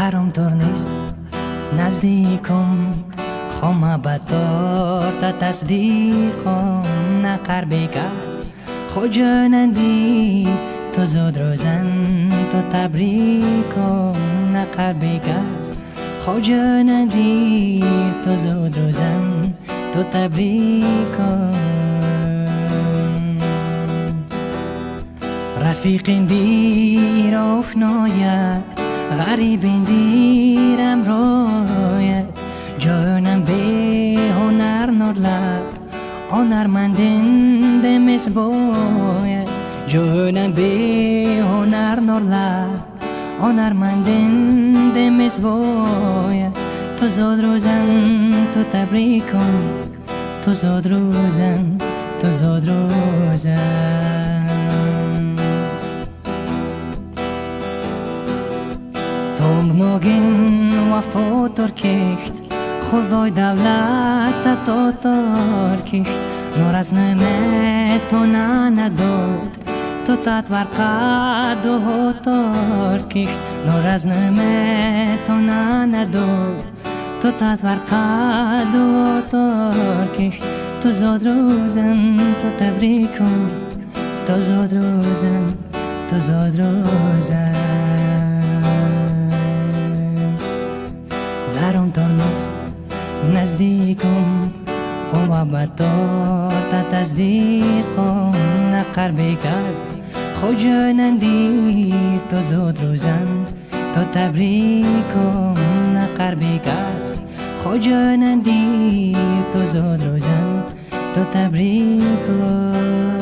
Баром тур нест наздикум, хома ба торта тасдиқум. На қарбеказ хоҷананди ту зуд рӯзан ту табрикум. На қарбеказ хоҷананди ту зуд рӯзан ту табрикум. Рафиқин дир ошнояд, ғарибин дирам рояд. Ҷонам беҳунар норлаб, ҳунармандин демес бояд. Ҷонам беҳунар норлаб, ҳунармандин демес бояд. Ту зуд рӯзан ту табрикум, ту зуд рӯзан ту зуд рӯзан. Томногин вафотор кехт, худой давлата тотор кехт. Нораз наметона надод, то татварқаду ҳотор кехт. Нораз наметона надод, то татварқаду ҳотор кехт. Ту зуд рӯзан ту табрикум, ту зуд рӯзан ту зуд рӯзан. Даром тор нест наздикум, ҳува ба торта тасдиқум. На қарбеказ хоҷананди ту зуд рӯзан ту табрикум. На қарбеказ хоҷананди ту зуд рӯзан ту табрикум.